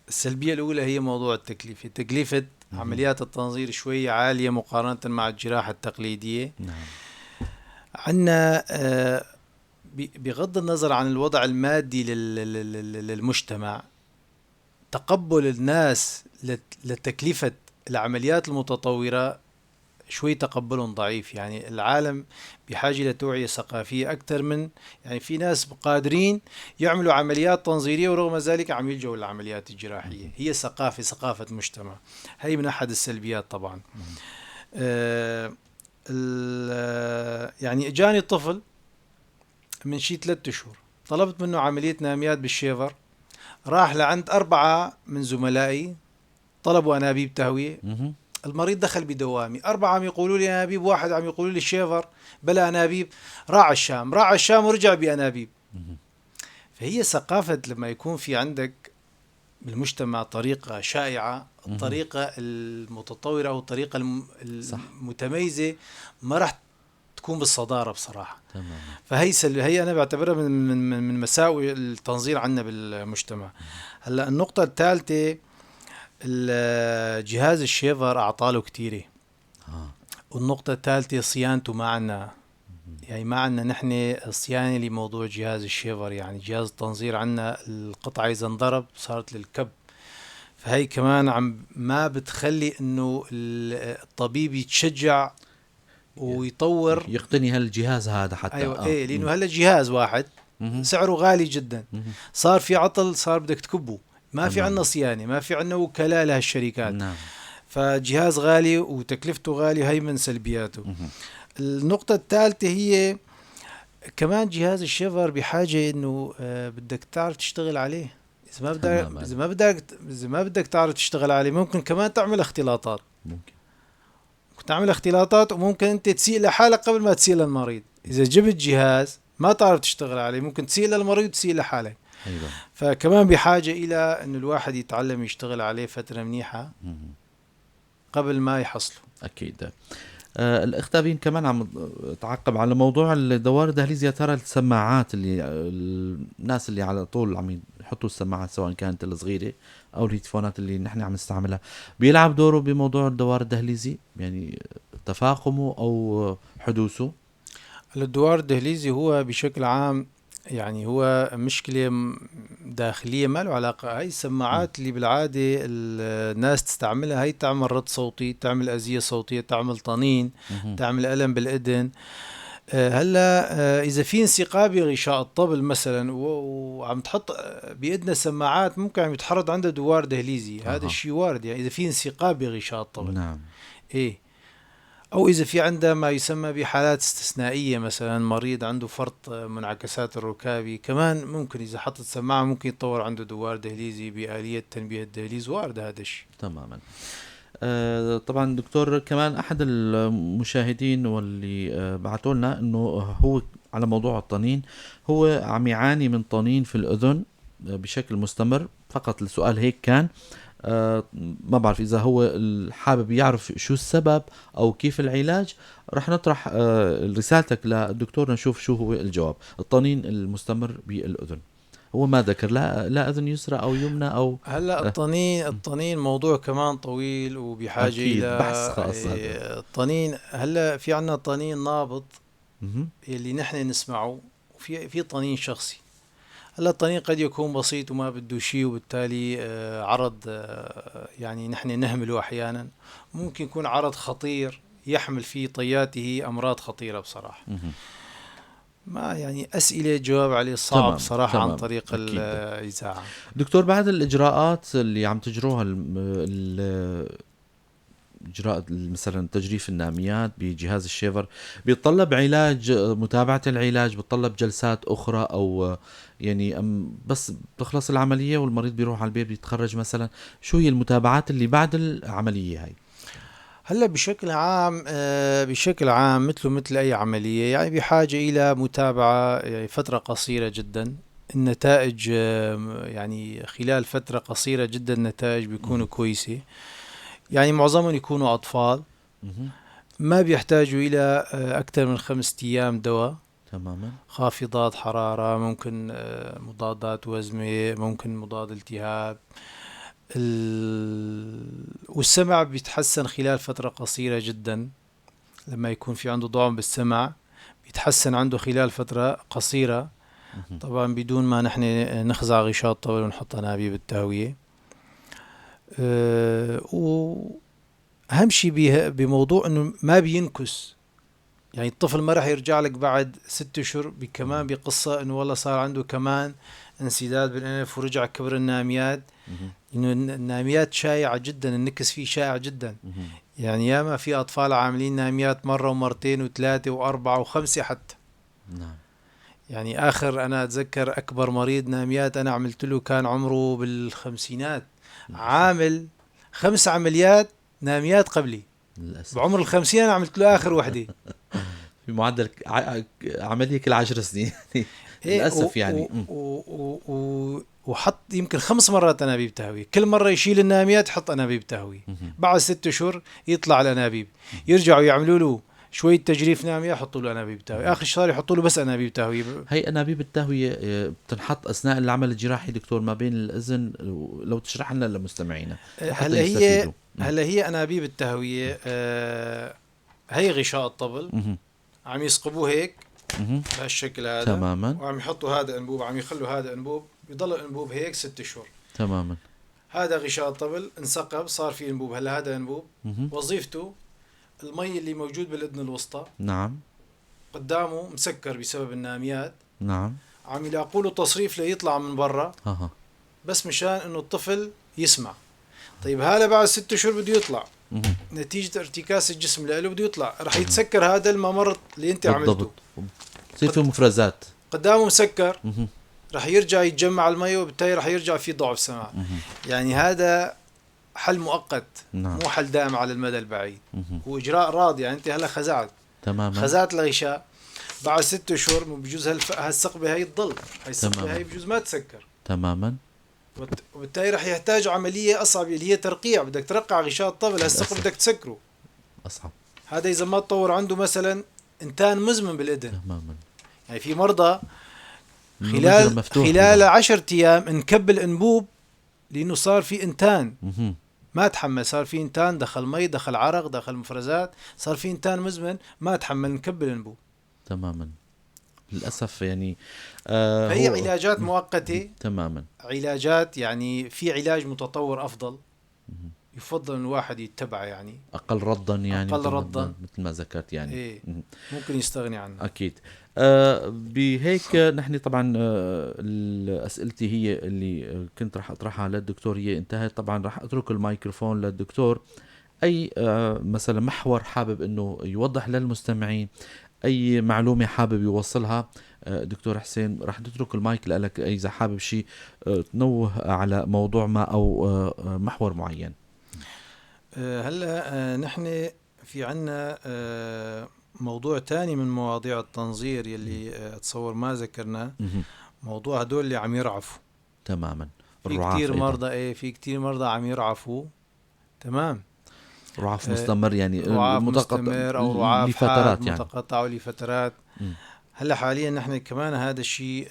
السلبية الأولى هي موضوع التكلفة. تكلفة عمليات التنظير شوي عالية مقارنة مع الجراحة التقليدية. نعم. عندنا بغض النظر عن الوضع المادي للمجتمع، تقبل الناس لتكلفة العمليات المتطورة شوي تقبلهم ضعيف. يعني العالم بحاجة لتوعية ثقافية أكثر من يعني في ناس قادرين يعملوا عمليات تنظيرية ورغم ذلك عم يلجوا للعمليات الجراحية. هي ثقافة مجتمع. هي من أحد السلبيات طبعا. يعني اجاني طفل من شي 3 أشهر، طلبت منه عملية ناميات بالشيفر، راح لعند 4 من زملائي طلبوا أنابيب تهوية. المريض دخل بدوامي، 4 عم يقولوا لي أنابيب، 1 عم يقولوا لي الشيفر بلا أنابيب. راح الشام ورجع بأنابيب. فهي ثقافة لما يكون في عندك بالمجتمع طريقة شائعة، الطريقة المتطورة أو الطريقة المتميزة ما راح تكون بالصدارة بصراحة. تمام. فهي هي أنا بعتبرها من من مساوئ التنظير عندنا بالمجتمع. هلا النقطة الثالثة، الجهاز الشيفر أعطاله كتيرة. والنقطة الثالثة صيانته ما عنا، يعني ما عنا نحن صيانة لموضوع جهاز الشيفر. يعني جهاز التنظير عنا القطعة إذا انضرب صارت للكب، فهي كمان عم ما بتخلي إنه الطبيب يتشجع ويطور يقتني هالجهاز هذا حتى. أيوة. إيه، لأنه هلا جهاز واحد سعره غالي جدا، صار في عطل، صار بدك تكبه، ما في عنا صيانة، ما في عنا وكلاء لهالشركات. نعم. فجهاز غالي وتكلفته غالية، هي من سلبياته. النقطة الثالثة هي كمان جهاز الشيفر بحاجة إنه بدك تعرف تشتغل عليه. إذا ما بدك تعرف تشتغل عليه ممكن كمان تعمل اختلاطات. ممكن تعمل اختلاطات، وممكن أنت تسيء لحالك قبل ما تسيء للمريض. إذا جبت جهاز ما تعرف تشتغل عليه ممكن تسيء للمريض وتسيء لحالك. أيضا. فكمان بحاجة إلى أن الواحد يتعلم يشتغل عليه فترة منيحة قبل ما يحصله. أكيد. الأخت أبين كمان عم تعقب على موضوع الدوار الدهليزي. يا ترى السماعات اللي الناس اللي على طول عم يحطوا السماعات سواء كانت الصغيرة أو الهيدفونات اللي نحن عم نستعملها، بيلعب دوره بموضوع الدوار الدهليزي؟ يعني تفاقمه أو حدوثه؟ الدوار الدهليزي هو بشكل عام يعني هو مشكلة داخلية ما له علاقة. هاي السماعات اللي بالعادة الناس تستعملها هاي تعمل رد صوتي، تعمل أذية صوتية، تعمل طنين، تعمل ألم بالإذن. هلا إذا في انسقاب بغشاء الطبل مثلا وعم تحط بإذنها سماعات ممكن عم يتحرض عندها دوار دهليزي. هذا الشيء وارد، يعني إذا في انسقاب بغشاء الطبل. نعم. إيه، أو إذا في عندها ما يسمى بحالات استثنائية، مثلا مريض عنده فرط منعكسات الركابي كمان ممكن إذا حطت سماعة ممكن يتطور عنده دوار دهليزي بآلية تنبيه الدهليز، وارد هذا الشيء. تماما. طبعا دكتور، كمان أحد المشاهدين واللي بعثوا لنا إنه هو على موضوع الطنين، هو عم يعاني من طنين في الأذن بشكل مستمر. فقط السؤال هيك كان، ما بعرف إذا هو حابب يعرف شو السبب أو كيف العلاج. رح نطرح رسالتك للدكتور نشوف شو هو الجواب. الطنين المستمر بالأذن، هو ما ذكر لا أذن يسرى أو يمنى أو هلا الطنين موضوع كمان طويل وبحاجة إلى بحث خاص. الطنين هلا في عنا طنين نابض اللي نحن نسمعه، وفي طنين شخصي. هلا الطنين قد يكون بسيط وما بده شيء، وبالتالي عرض يعني نحن نهمله أحيانا. ممكن يكون عرض خطير يحمل في طياته أمراض خطيرة بصراحة. ما يعني أسئلة جواب عليه صعب صراحة. تمام. عن طريق الإذاعة. دكتور، بعد الإجراءات اللي عم تجروها، إجراء مثلا تجريف الناميات بجهاز الشيفر، بيتطلب علاج، متابعة العلاج، بيتطلب جلسات أخرى، أو يعني بس بتخلص العملية والمريض بيروح على البيت بيتخرج مثلا؟ شو هي المتابعات اللي بعد العملية هاي؟ هلا بشكل عام مثل أي عملية، يعني بحاجة إلى متابعة يعني فترة قصيرة جدا. النتائج يعني خلال فترة قصيرة جدا النتائج بيكونوا كويسة، يعني معظمهم يكونوا أطفال، ما بيحتاجوا إلى أكثر من 5 أيام دواء. تماما. خافضات حرارة، ممكن مضادات وزمة، ممكن مضاد التهاب. والسمع بيتحسن خلال فترة قصيرة جدا. لما يكون في عنده ضعف بالسمع بيتحسن عنده خلال فترة قصيرة، طبعا بدون ما نحن نخزع غشاء الطبل ونحط أنابيب التهوية. وأهم شيء بموضوع إنه ما بينكس، يعني الطفل ما راح يرجع لك بعد 6 أشهر كمان بقصة إنه والله صار عنده كمان انسداد بالأنف ورجع كبر الناميات. إنه الناميات شائعة جدا، النكس فيه شائع جدا. يعني ياما في أطفال عاملين ناميات مرة ومرتين وثلاثة وأربعة وخمسة حتى. نعم. يعني آخر أنا أتذكر أكبر مريض ناميات أنا عملت له كان عمره بالخمسينات، عامل 5 عمليات ناميات قبلي. للأسف. بعمر 50 أنا عملت له آخر وحدة. في معدل عملية كل 10 سنين. للأسف يعني. وحط يمكن 5 مرات أنابيب تهوية، كل مرة يشيل الناميات يحط أنابيب تهوية. بعد 6 أشهر يطلع الأنابيب، يرجعوا يعملوا له شوية تجريف نامية يحطوا له أنابيب تهوية، آخر شهر يحطوا له بس أنابيب تهوية. هي أنابيب التهوية بتنحط أثناء العمل الجراحي دكتور ما بين الأذن، لو تشرح لنا لمستمعينا. هلا هي أنابيب التهوية هي غشاء الطبل عم يسقبوه هيك بهالشكل هذا. تماما. وعم يحطوا هذا أنبوب، عم يخلوا هذا أنبوب، يضل الأنبوب هيك 6 أشهر. تماما. هذا غشاء الطبل انسقب صار في أنبوب. هلا هذا أنبوب وظيفته المي اللي موجود بالأذن الوسطى. نعم. قدامه مسكر بسبب الناميات. نعم. عم يلاقوا له تصريف ليطلع من برا. بس مشان انه الطفل يسمع. طيب هذا بعد 6 أشهر بده يطلع. نتيجة ارتكاز الجسم له بده يطلع، رح يتسكر هذا الممر اللي انت عملته. بصير في مفرزات قدامه مسكر. رح يرجع يتجمع المي وبالتالي رح يرجع في ضعف سمع. يعني هذا حل مؤقت. نعم. مو حل دائم على المدى البعيد. هو إجراء راضي، يعني أنت هلا خزعت. تماما. خزعت الغشاء، بعد 6 أشهر بجوز هالثقبة هي تضل، هاي الثقبة هي بجوز ما تسكر. تماما. وبالتالي رح يحتاج عملية أصعب اللي هي ترقيع، بدك ترقع غشاء الطبل، هالثقب بدك تسكره. أصعب. هذا إذا ما تطور عنده مثلا إنتان مزمن بالإذن. تماما. يعني في مرضى خلال 10 أيام انكب الأنبوب لأنه صار في إنتان. ما تحمل، صار في انتان، دخل مي، دخل عرق، دخل مفرزات، صار في انتان مزمن، ما تحمل، نكب الانبوب. تماما، للأسف يعني. فهي علاجات مؤقتة. تماما. علاجات يعني في علاج متطور أفضل، يفضل ان الواحد يتبعه، يعني اقل ردا، يعني اقل ردا مثل ما ذكرت يعني. إيه. ممكن يستغني عنه اكيد. بهيك نحن طبعا اسئلتي هي اللي كنت راح اطرحها للدكتور هي انتهت. طبعا راح اترك الميكروفون للدكتور، اي مثلا محور حابب انه يوضح للمستمعين، اي معلومة حابب يوصلها دكتور حسين، راح نترك المايك لك اذا حابب شيء تنوه على موضوع ما او محور معين. هلا نحن في عنا موضوع تاني من مواضيع التنظير يلي اتصور ما ذكرناه، موضوع هدول اللي عم يرعفوا. تماما. في كتير مرضى، ايه في كتير مرضى عم يرعفوا. تمام. رعاف مستمر، يعني رعاف مستمر او رعاف لفترات، يعني متقطع ولفترات. هلا حاليا نحن كمان هذا الشيء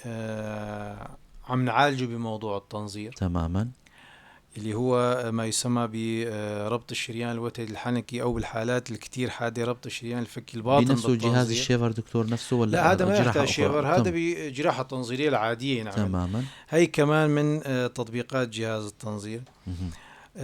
عم نعالجه بموضوع التنظير. تماما. اللي هو ما يسمى بربط الشريان الوتدي الحنكي، او بالحالات الكتير حادة ربط الشريان الفكي الباطن. بنفسه جهاز الشيفر دكتور نفسه ولا لا؟ هذا ما يحتاج شيفر، هذا بجراحه التنظيريه العادية. نعم. تماما. هي كمان من تطبيقات جهاز التنظير.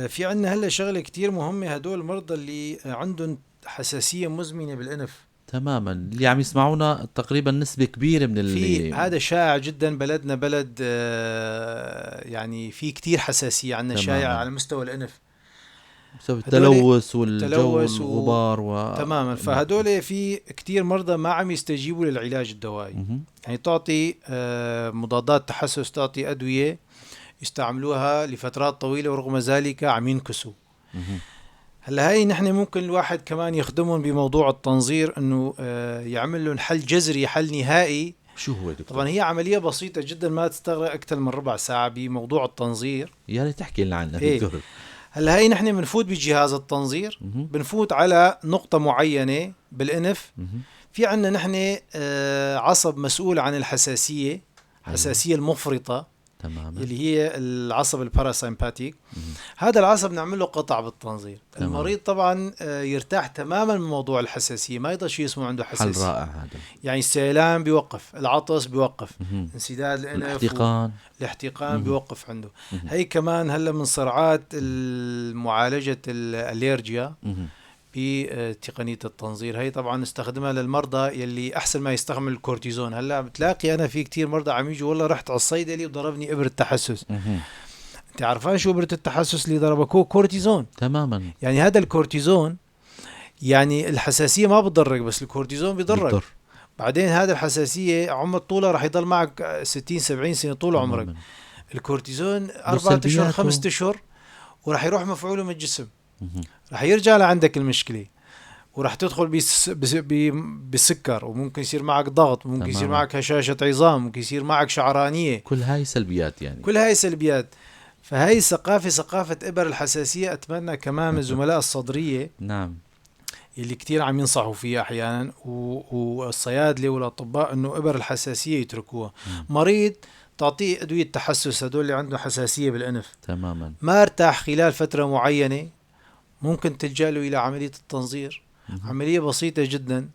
في عندنا هلا شغله كتير مهمة، هدول المرضى اللي عندهم حساسية مزمنة بالانف. تماما، اللي عم يسمعونا تقريبا نسبة كبيرة من اللي في هذا شائع جدا، بلدنا بلد يعني في كتير حساسية عندنا شائعة على مستوى الأنف بسبب التلوث والجو والغبار تماما. فهدول في كتير مرضى ما عم يستجيبوا للعلاج الدوائي. يعني تعطي مضادات تحسس، تعطي أدوية يستعملوها لفترات طويلة ورغم ذلك عم ينكسوا. هلا هاي نحن ممكن الواحد كمان يخدمهم بموضوع التنظير، انه يعمل لهم حل جذري، حل نهائي. شو هو دكتور؟ طبعا هي عملية بسيطة جدا ما تستغرق اكثر من ربع ساعة بموضوع التنظير. يا ريت تحكي لنا عنها دكتور. هلا هاي نحن بنفوت بجهاز التنظير، بنفوت على نقطة معينة بالانف. في عندنا نحن عصب مسؤول عن الحساسية، الحساسية المفرطة. تماما. اللي هي العصب ال parasympathetic. هذا العصب نعمل له قطع بالتنظير. تمام. المريض طبعا يرتاح تماما من موضوع الحساسية، ما يضل شيء اسمه عنده حساسية. حل رائع هذا. يعني السيلان بيوقف، العطس بيوقف، انسداد الانف، الاحتقان بيوقف عنده. هي كمان هلا من صرعات معالجة الاليرجيا بتقنية التنظير. هي طبعا نستخدمها للمرضى يلي أحسن ما يستعمل الكورتيزون. هلا بتلاقي أنا في كتير مرضى عم يجوا والله رحت على الصيدلي وضربني إبرة تحسس. أنت عارفان شو إبرة التحسس اللي ضربك؟ هو كورتيزون. تماما. يعني هذا الكورتيزون، يعني الحساسية ما بتضرك، بس الكورتيزون بيضرك. بعدين هذا الحساسية عمر طولها رح يضل معك 60-70 سنة طول عمرك. الكورتيزون 4 أشهر 5 أشهر ورح يروح مفعوله من الجسم. رح يرجع لعندك المشكلة، ورح تدخل بسكر، وممكن يصير معك ضغط، وممكن يصير معك هشاشة عظام، ممكن يصير معك شعرانية. كل هاي سلبيات، يعني كل هاي سلبيات. فهي ثقافة، ثقافة إبر الحساسية. أتمنى كمان من زملاء الصدرية، نعم، اللي كتير عم ينصحوا فيها أحيانا، والصيادلة والأطباء، إنه إبر الحساسية يتركوها. مريض تعطيه أدوية تحسس، هدول اللي عنده حساسية بالأنف، تماما، ما ارتاح خلال فترة معينة، ممكن تلجأ له إلى عملية التنظير. عملية بسيطة جدا،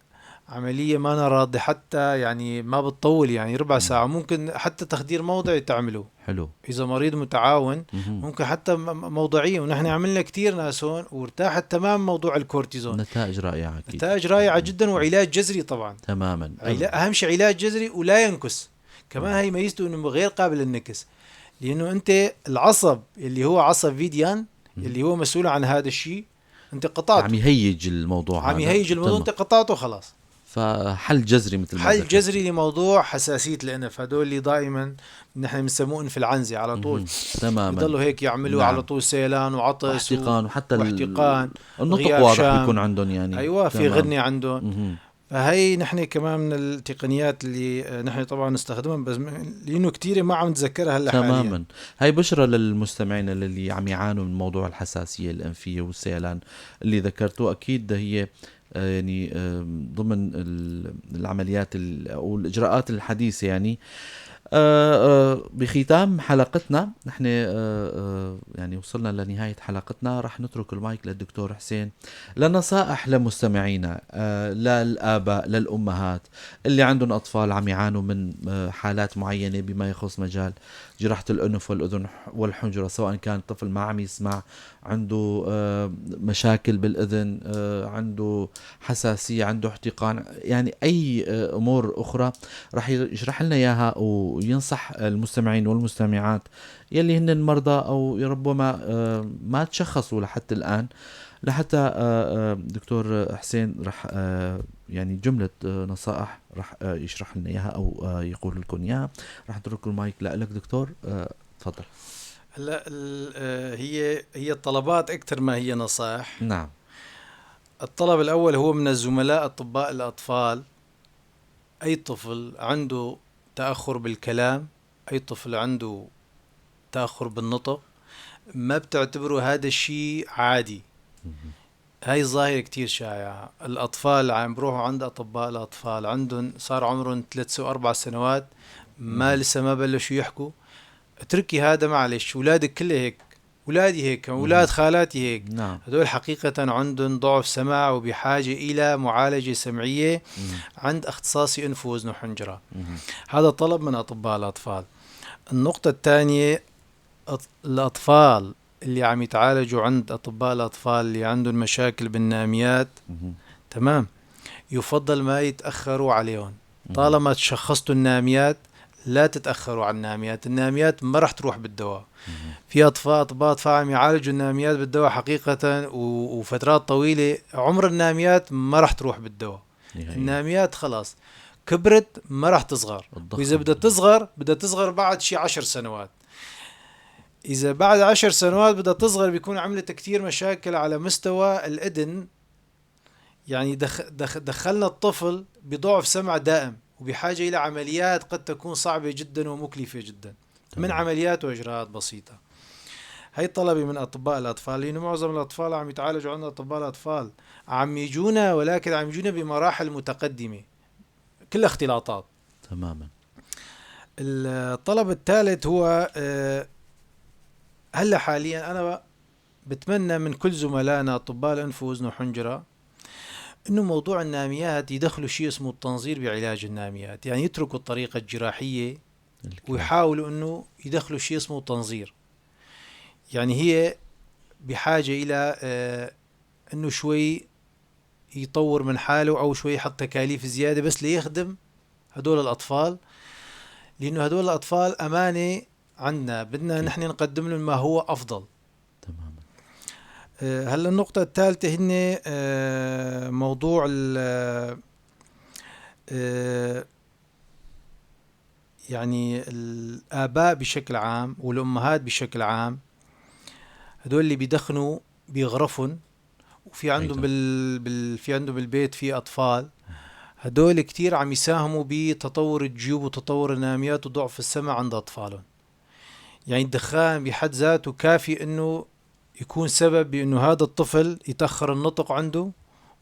عملية ما نراضي حتى، يعني ما بتطول، يعني ربع ساعة، ممكن حتى تخدير موضعي تعمله. حلو. إذا مريض متعاون ممكن حتى موضعية، ونحن عملنا كتير ناس هون وارتاحت تمام موضوع الكورتيزون. نتائج رائعة أكيد. نتائج رائعة جدا، وعلاج جذري طبعا. تماما. أهم شيء علاج جذري ولا ينكس. كمان هي ميزته إنه غير قابل للنكس، لأنه أنت العصب اللي هو عصب فيديان اللي هو مسؤول عن هذا الشيء انت قطعته، عم يهيج الموضوع، عم يهيج الموضوع، انت قطعته خلاص. فحل جذري مثل ما حل جذري لموضوع حساسية الانف. هدول اللي دائما نحن بنسموه انف العنزي على طول. تماما. بيضلوا هيك يعملوا. نعم. على طول سيلان وعطس واحتقان، وحتى واحتقان، النطق واضح بيكون عندهم يعني. ايوه، في غني عندهم. فهي نحن كمان من التقنيات اللي نحن طبعا نستخدمها، بس لانه كثير ما عم نتذكرها هلا حاليا. تماما. هاي بشرى للمستمعين اللي عم يعانوا من موضوع الحساسية الانفيه والسيلان اللي ذكرته. اكيد هي يعني ضمن العمليات او الاجراءات الحديثة يعني. بختام حلقتنا نحن يعني وصلنا لنهاية حلقتنا، رح نترك المايك للدكتور حسين لنصائح لمستمعينا، للآباء، للأمهات اللي عندهم أطفال عم يعانوا من حالات معينة بما يخص مجال جراحة الأنف والأذن والحنجرة، سواء كان طفل ما عم يسمع، عنده مشاكل بالأذن، عنده حساسية، عنده احتقان، يعني أي أمور أخرى رح يشرح لنا إياها وينصح المستمعين والمستمعات يلي هن المرضى أو ربما ما تشخصوا لحتى الآن. لحتى دكتور حسين رح يعني جملة نصائح رح يشرح لنا إياها أو يقول لكم إياها. رح نترك المايك لك دكتور، تفضل. هلا هي الطلبات أكثر ما هي نصائح. نعم. الطلب الأول هو من الزملاء أطباء الأطفال، أي طفل عنده تأخر بالكلام، أي طفل عنده تأخر بالنطق، ما بتعتبروا هذا الشيء عادي. هاي الظاهرة كتير شائعة. الأطفال عم بروحوا عند أطباء الأطفال، عندهم صار عمرهم 3 و4 سنوات، ما لسه ما بلشوا يحكوا. اتركي هذا معلش، أولادك كله هيك، أولادي هيك، أولاد خالاتي هيك. نعم. هدول حقيقة عندهم ضعف سمع وبحاجة إلى معالجة سمعية عند اختصاصي أنف وأذن وحنجرة. هذا طلب من أطباء الأطفال. النقطة الثانية، الأطفال اللي عم يتعالجوا عند أطباء الأطفال اللي عندهم مشاكل بالناميات، تمام، يفضل ما يتأخروا عليهم. طالما تشخصتوا الناميات لا تتأخروا على الناميات، الناميات ما رح تروح بالدواء. في أطباء أطفال عم يعالجوا الناميات بالدواء حقيقة وفترات طويلة، عمر الناميات ما رح تروح بالدواء. الناميات خلاص كبرت ما رح تصغر، وإذا بدها تصغر بدها تصغر بعد شي 10 سنوات. إذا بعد 10 سنوات بدها تصغر بيكون عملت كتير مشاكل على مستوى الأذن. يعني دخلنا الطفل بضعف سمع دائم وبحاجة إلى عمليات قد تكون صعبة جدا ومكلفة جدا. من عمليات وإجراءات بسيطة. هي طلبي من أطباء الأطفال، لأنه معظم الأطفال عم يتعالجوا عند أطباء الأطفال، عم يجونا ولكن عم يجونا بمراحل متقدمة كلها اختلاطات. تماما. الطلب الثالث هو هلا حاليا أنا بتمنى من كل زملائنا أطباء الأنف وأذن وحنجرة إنه موضوع الناميات يدخلوا شيء اسمه التنظير بعلاج الناميات، يعني يتركوا الطريقة الجراحية ويحاولوا إنه يدخلوا شيء اسمه التنظير. يعني هي بحاجة إلى إنه شوي يطور من حاله أو شوي يحط تكاليف زيادة بس ليخدم هدول الأطفال، لأنه هدول الأطفال أمانة عندنا، بدنا نحن نقدم لهم ما هو أفضل. تماما. هلا النقطة الثالثة هن موضوع يعني الآباء بشكل عام والأمهات بشكل عام، هدول اللي بيدخنوا بيغرفن وفي عندهم في عندهم بالبيت في أطفال، هدول كتير عم يساهموا بتطور الجيوب وتطور الناميات وضعف السمع عند أطفالهم. يعني الدخان بحد ذاته كافي إنه يكون سبب بإنه هذا الطفل يتأخر النطق عنده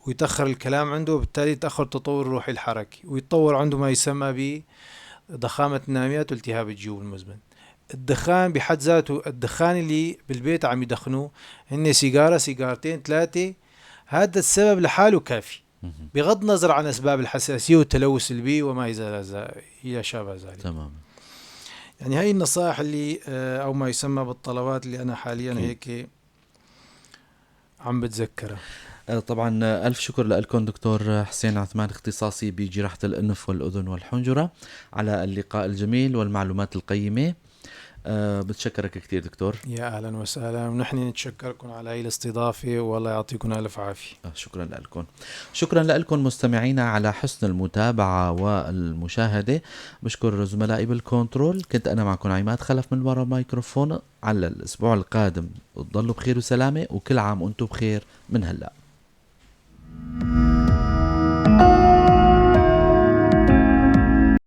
ويتأخر الكلام عنده، وبالتالي يتأخر التطور الروحي الحركي ويتطور عنده ما يسمى بضخامة الناميات والتهاب الجيوب المزمن. الدخان بحد ذاته، الدخان اللي بالبيت عم يدخنوه هن سيجارة سيجارتين 3، هذا السبب لحاله كافي بغض النظر عن أسباب الحساسية والتلوث البيئي وما إلى شابه ذلك. تمام. يعني هاي النصائح اللي أو ما يسمى بالطلبات اللي أنا حاليا هيك عم بتذكرها. طبعا ألف شكر لكم دكتور حسين عثمان، اختصاصي بجراحة الأنف والأذن والحنجرة، على اللقاء الجميل والمعلومات القيمة. بتشكرك كثير دكتور. يا أهلا وسهلا، ونحن نتشكركم على هاي الاستضافة، والله يعطيكم ألف عافية. شكرا لكم. شكرا لكم مستمعينا على حسن المتابعة والمشاهدة. بشكر زملائي بالكنترول، كنت أنا معكم عماد خلف من وراء الميكروفون. على الأسبوع القادم تضلوا بخير وسلامة، وكل عام وأنتم بخير من هلأ.